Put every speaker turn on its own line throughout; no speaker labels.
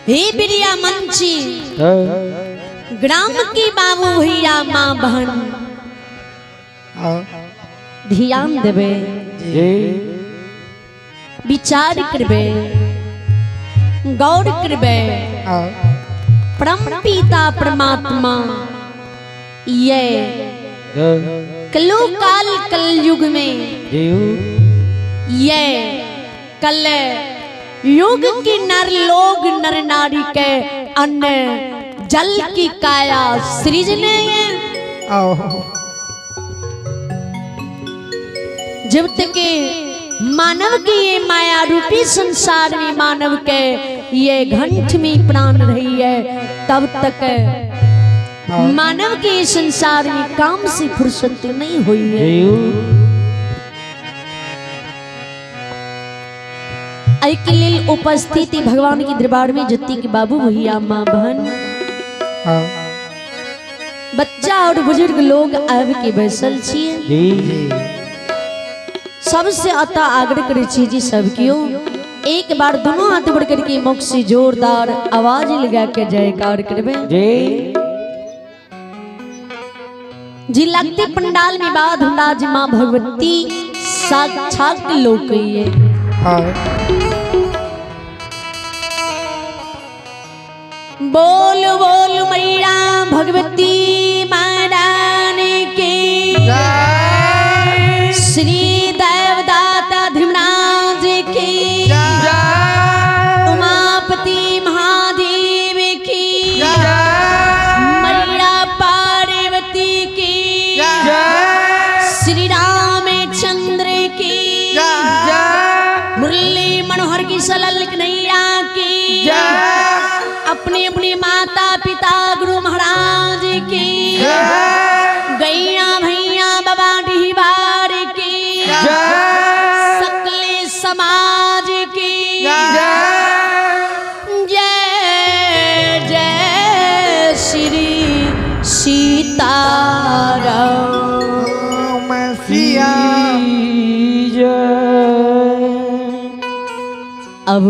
हे बिरिया मंची ग्राम की बाबू भैया माँ बहन ध्यान देवे, विचार करबे, गौर करबे। परम पिता परमात्मा ये कलु काल कलयुग में ये कल युग की नर लोग नर नारी के अन्न जल की काया सृजने है। जब तक मानव की ये माया रूपी संसार में मानव के ये घंट में प्राण रही है, तब तक मानव के संसार में काम से फुर्सत नहीं हुई है। के लिए उपस्थिति भगवान के दरबार में जत्ती के बाबू भैया माँ बहन बच्चा और बुजुर्ग लोग आबि के बैसल छिए। सबसे अतः आग्रह करे छी जी सब क्यों एक बार दोनों हाथ बढ़ करके मुख से जोरदार आवाज लगा के जयकार करबे जी। लगते पंडाल में बाद जी माँ भगवती साक्षात लोक है। बोल बोल मैया भगवती महारानी की, श्री देवदाता धीमराज की, उमापति महादेव की, मैया पार्वती की, श्री रामचंद्र की, मुरली मनोहर की सलल कन्हैया की, अपने अपने माता पिता गुरु महाराज की, गैया भैया बाबा डिहबार की, सकले समाज की जय जय श्री सीताराम। अब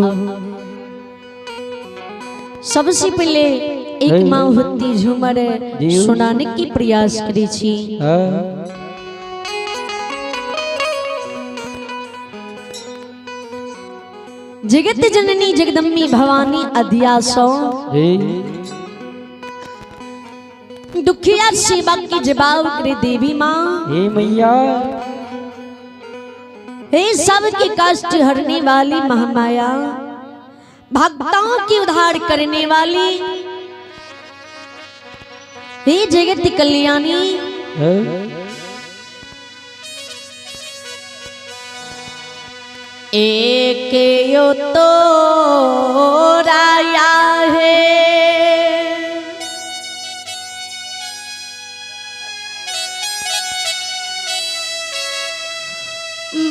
सबसे पहले एक माँ होती झूमर सुनाने की प्रयास करी छी। जगत जननी जगदम्बी भवानी अध्यासो दुखिया सेवा की जवाब करे देवी माँ।
हे मैया,
हे सबके कष्ट हरने वाली महामाया, भक्तों की उद्धार करने वाली, हे जगत कल्याणी, एक यो तो राया है,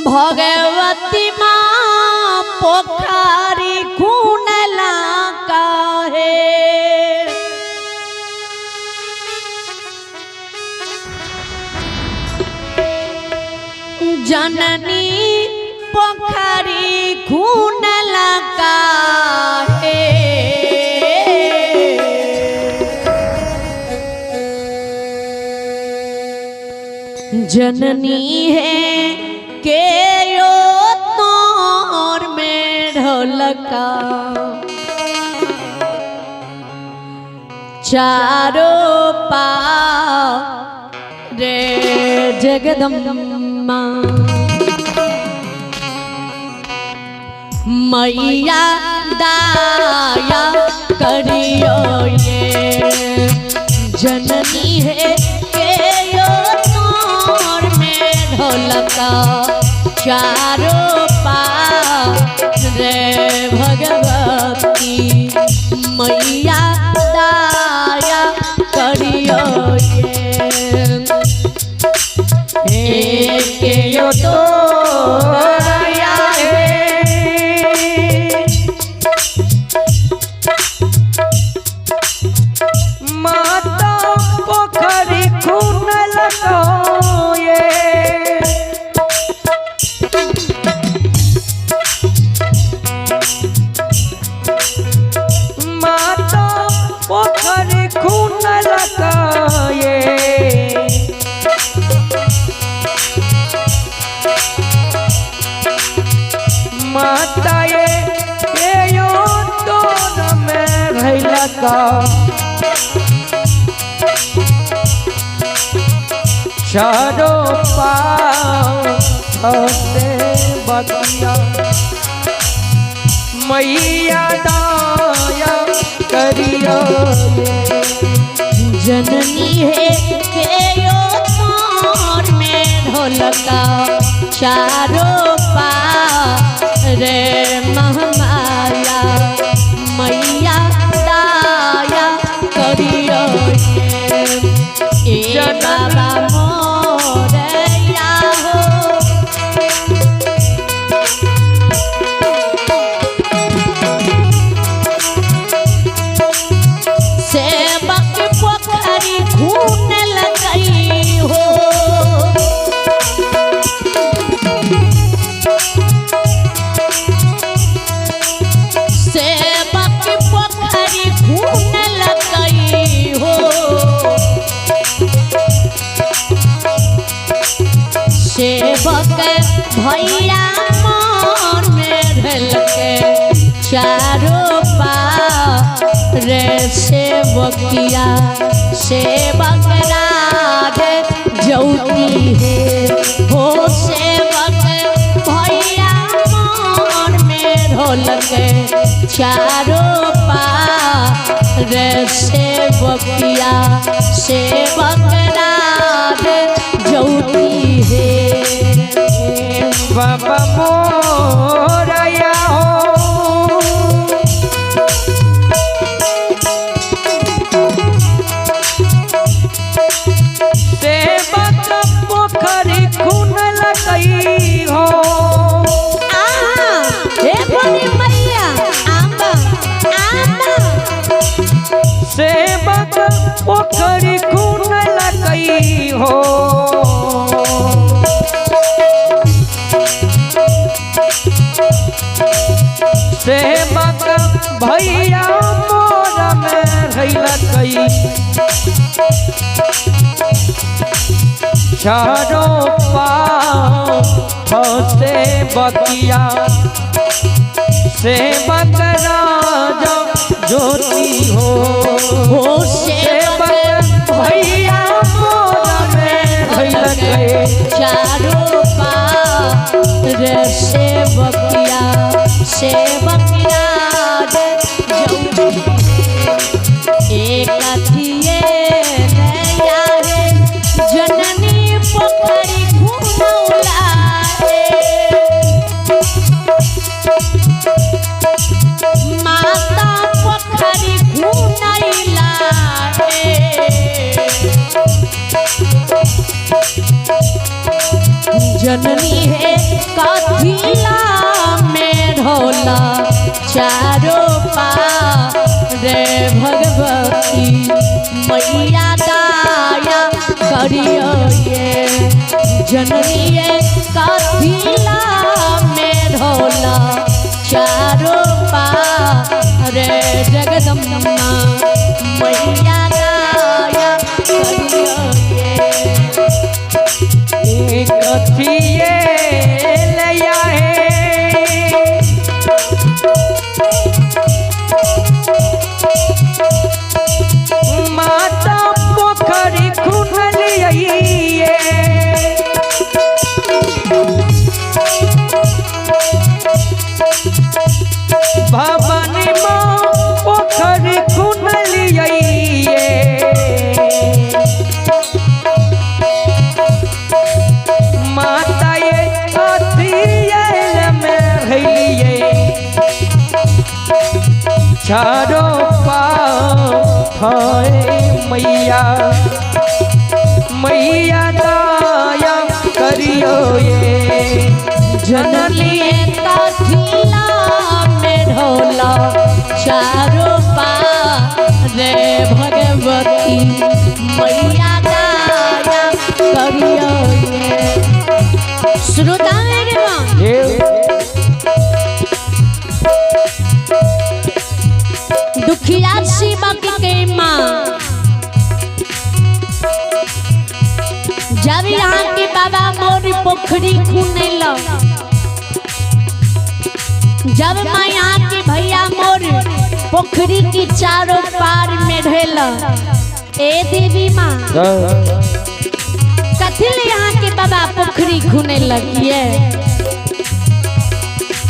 भगवती माँ पोखरी खूनला का है। जननी पोखरी खूनला का है। जननी है के यो तोर में ढोलका, चारों पा रे जगदम्मा मैया दाया करियो ये। जननी है के यो तोर में ढोलका, चारों पार रे भगवती मैया दाया करियो ये। एक यो तो राया है,
माता पोखरी खूनल को ये। माता ये के यो तोर में रहलका चारो पाँव फंसे बकिया मैया दाया करियो
जननी है के यो तोर में ढोलका चारो पार रे महमाया मैया दाया करियो ए बाबा मोरया हो। सेवक पोखरी खून लगई हो। सेवक पोखरी खून लगई हो। सेवक भैया मोर में ढलके चारो पार रे सेवकिया सेवक राधे ज्योति है हो। सेवक भैया मोर में ढोलके चारो पार रे सेवकिया सेवक राधे ज्योति है।
बाबा मोरया हो सेवक पोखरी खून लगई हो।
आहा, हे भोली मैया आंबा आंबा।
सेवक पोखरी खून लगई हो। सेवक भैया मोर में रहिलकई चारों पाँव फंसे बकिया सेवक राजा ज्योति हो।
हो सेवक
सेवक भैया मोर में रहिलकई
चारों पार सेवकिया सेवक राज ज्योति एक अथिए नया रे जननी पोखरी घुमौला रे माता पोखरी घुमैला रे। जननी है कथिला में ढोला चारो पार रे भगवती मैया दाया करियो ये। जननी है कथिला में ढोला चारो पार रे जगदम्बा मैया दाया करियो ये।
एक अथिए लया है माता पोखरी खून लिये भवानी माँ पोखरी खून लिये माता ये अथियल में रहिए चारो पाँव हाय मैया मैया दाया करियो ये
जननी कथिला में ढोला चारो पार रे भगवती मैया दाया करियो ये। श्रोता मेरे माँ दुखिया शिवक के माँ जब यहाँ के बाबा मोर पोखरी खुनेला जब माया के भैया मोर पोखरी की चारों पार में ढेल, ए देवी माँ कथी ले यहाँ के बाबा पोखरी खुने लगिए,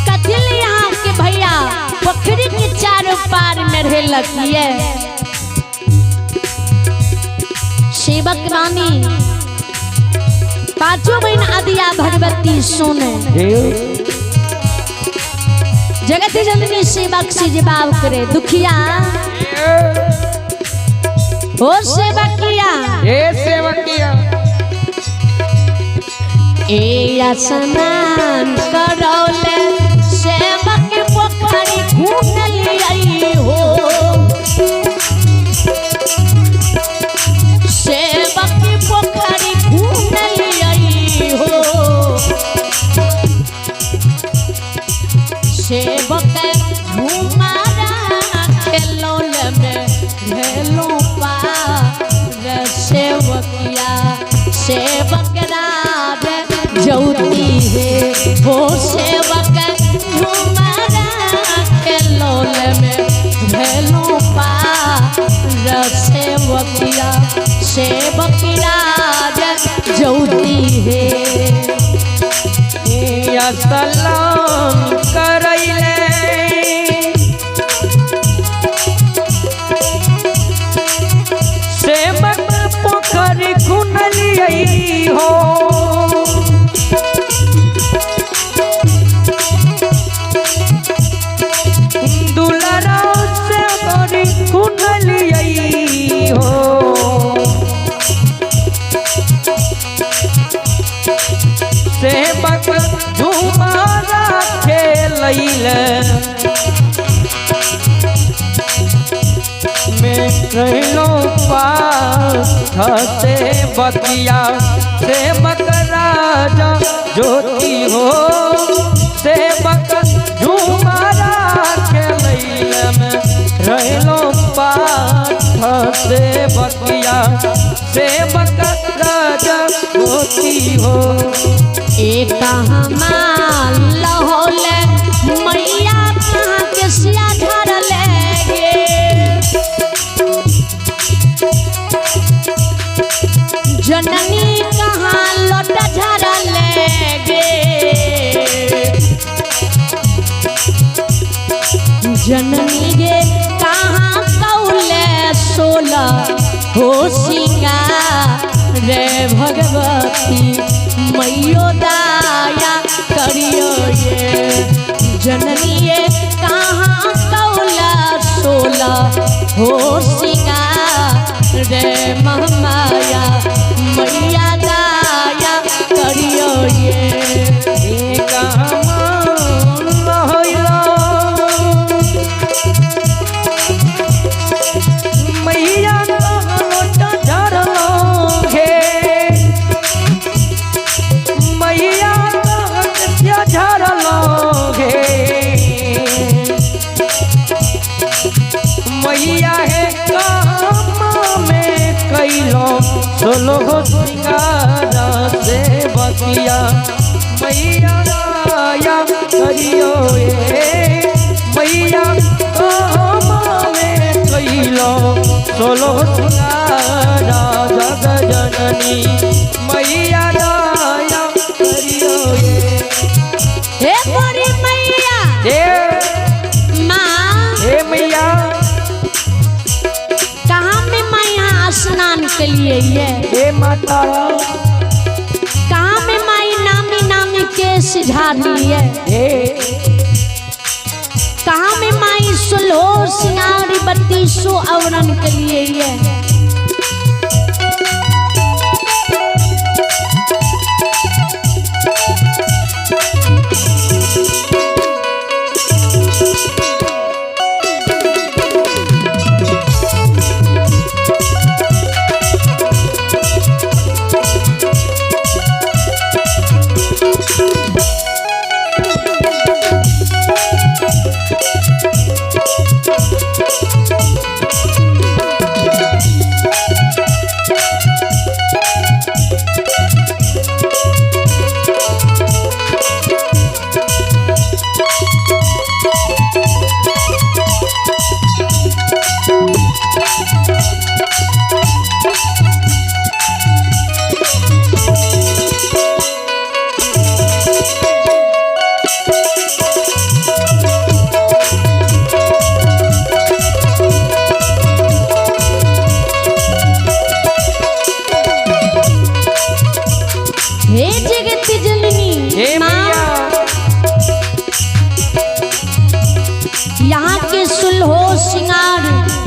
कथी ले यहाँ के भैया पोखरी के चारों पार में ढेल लगिए। सेवक रानी पांचों बहन आदिया भगवती सुने, जगत जननी सेवक से जवाब करे, दुखिया ओ सेवकिया,
ए सेवकिया,
ए स्नान करौले सेवक पोखरी खून लियाई हो, सेवक पोखरी खून लियाई हो, सेवक घुमारा खेलौल में भेलो पार सेवकिया, सेवक राज ज्योति है हो, सेवक घुमारा खेलौल में भेलो पार सेवकिया, सेवक राज ज्योति है।
सलाम करैले सेवक पोखरी खुनलियै हो, दुलरा सेवक खुनलियै हो, सेवक झुमारा खेलैल में रहलो पास सेवकिया, सेवक राजा ज्योति हो, सेवक झुमारा खेलैल में रहलो पास सेवकिया, सेवक राजा ज्योति हो।
एक लहौल मैया कहाँ के सिया झरले गे, जननी कहाँ लोट झरले गे, जननी गे कहाँ कौले सोलह हो सिंगार रे भगवती मैयो दाया करियो ये, जननी कहाँ कौला सोलह हो सिंगार रे महमाया मैया दाया करियो ये।
मैया मैया झरलो हे, मैया है काम में कैलो सोलो सिंगार से बतिया, मैया आया करियो ए मैया काम में कैलो सोलो सिंगार जग जननी, मैया आया करियो ए।
हे बड़ी मैया
हे
माँ,
हे मैया
कहाँ में मैं यहाँ स्नान के लिए ये,
हे माता
कहाँ में माई नामी नामी केस झाड़ी है,
हे
कहाँ में माई सुल्हो सिंगारी बत्तीसो आवरण के लिए ये।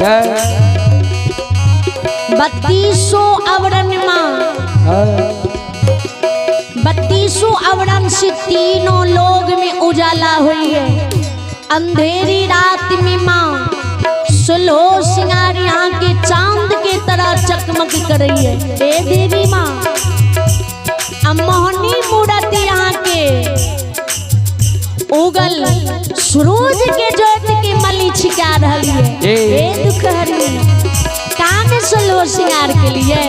जय।
32 आवरण माँ, 32 आवरण से तीनों लोग में उजाला हुई है। अंधेरी रात में माँ सुलहो सिंगार यहाँ के चांद के तरह चकमक कर रही है। ए देवी माँ, अब मोहनी मूर्ति यहाँ के उगल सूरज के ज्योति के मली छिका रही है। ए दुख हरी कान सुलहो सिंगार के लिए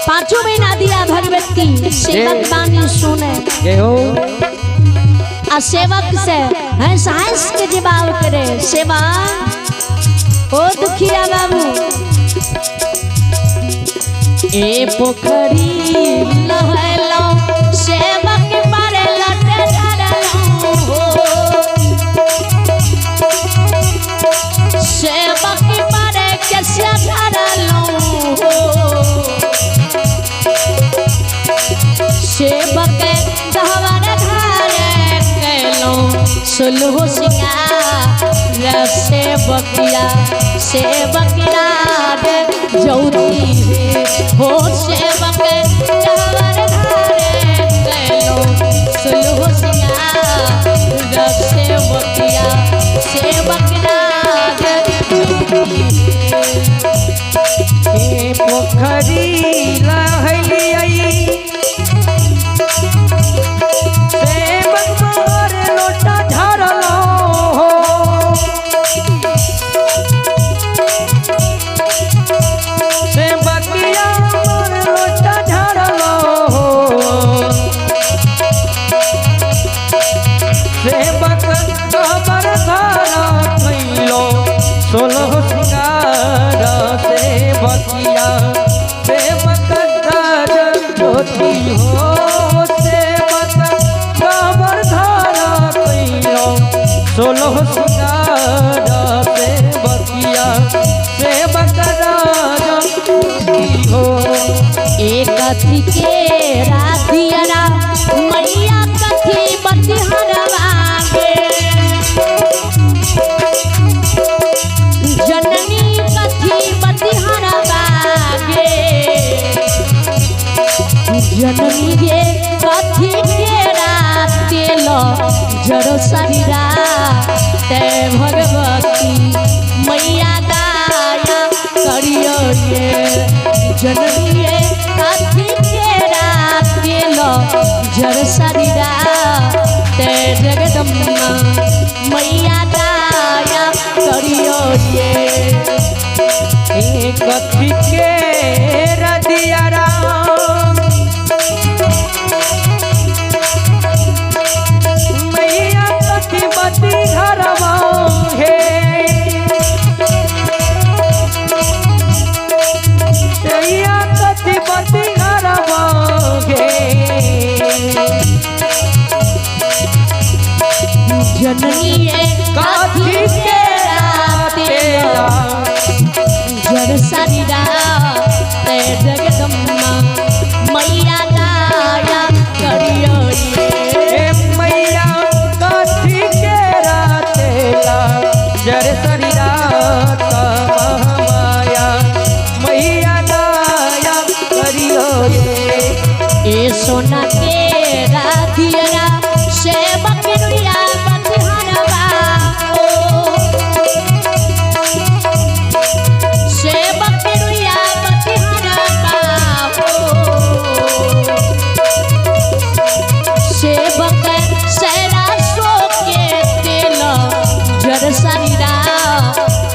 पांचों महीना दिया भगवती सेवक बानी सुने
जय हो।
आ सेवक से हंस हंस के जवाब करे सेवा ओ दुखिया बाबू ए पोखरी नहलो सेवक पर लट धरलो हो, सेवक पर कैसे धरलो हो, सेवक गहवर धारे कैलो सुलहो सिंगार सेवकिया सेवक राग ज्योति है हो, सेवक गहवर धारे कैलो सुलहो सिंगार सेवकिया सेवक राग ज्योति है।
ए पोखरी लहलियै सेवक मार लोटा झरलो हो, सेवकिया मार लोटा झरलो हो, सेवक कबर धारा कैलो सोलह सिंगार सेवकिया सेवक राज ज्योति हो, सेवक कबर धारा कैलो सोलह सिंगार सेवकिया सेवक राज ज्योति हो।
एक कथी के राधियरा मैया कथी बतिहरवा गे, जननी कथी बतिहरवा गे, जननी गे कथी के रातेल जड़ो शरीरा ते भगवती मैया दाया करियो ये, जननी गे कथी के रातेल जड़ शरीरा ते जगदम्बा मैया दाया करियो ये।
ए कथी के रदिया राम मैया कथी बती घरवा हे, मैया कथी बती घरवा हे,
जननी ये
कथी के रातेला
जड़ शरीरा ते जगदम्बा मैया दाया करियो ये।
हे मैया कथी के रातेला जर शरीरा माया मैया दाया करियो रे।
ए सोना के राधिया सेवक रुइया बतिहरवा ओ, सेवक रुइया बतिहरवा ओ, सेवक सैरा सो के तेल जर शरीरा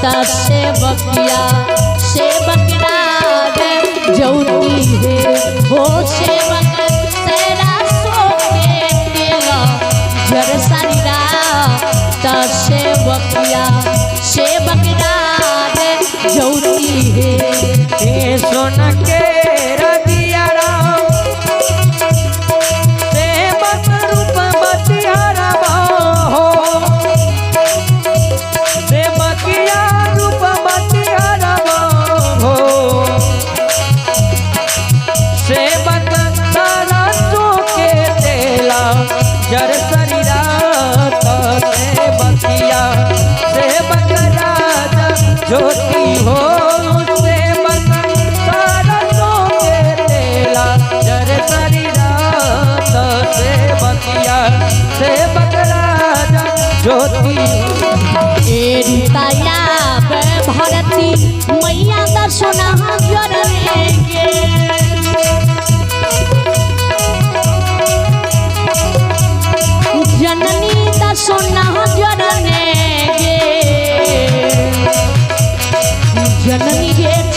त सेवकिया सेवक राग ज्योति है हो, सेवक सैरा सो के तेल जर शरीरा त सेवकिया सेवक राग ज्योति है।
हे सोना के रदिया राम सेवक रूप बतिहरवा हो, सेवकिया रूप बतिहरवा हो, सेवक तारा सो के तेला जर शरीरा सेवकिया ज्योति।
ए रुताया भरती मैया दर्शना जरने जननी दर्शना जरने गे जननी गे।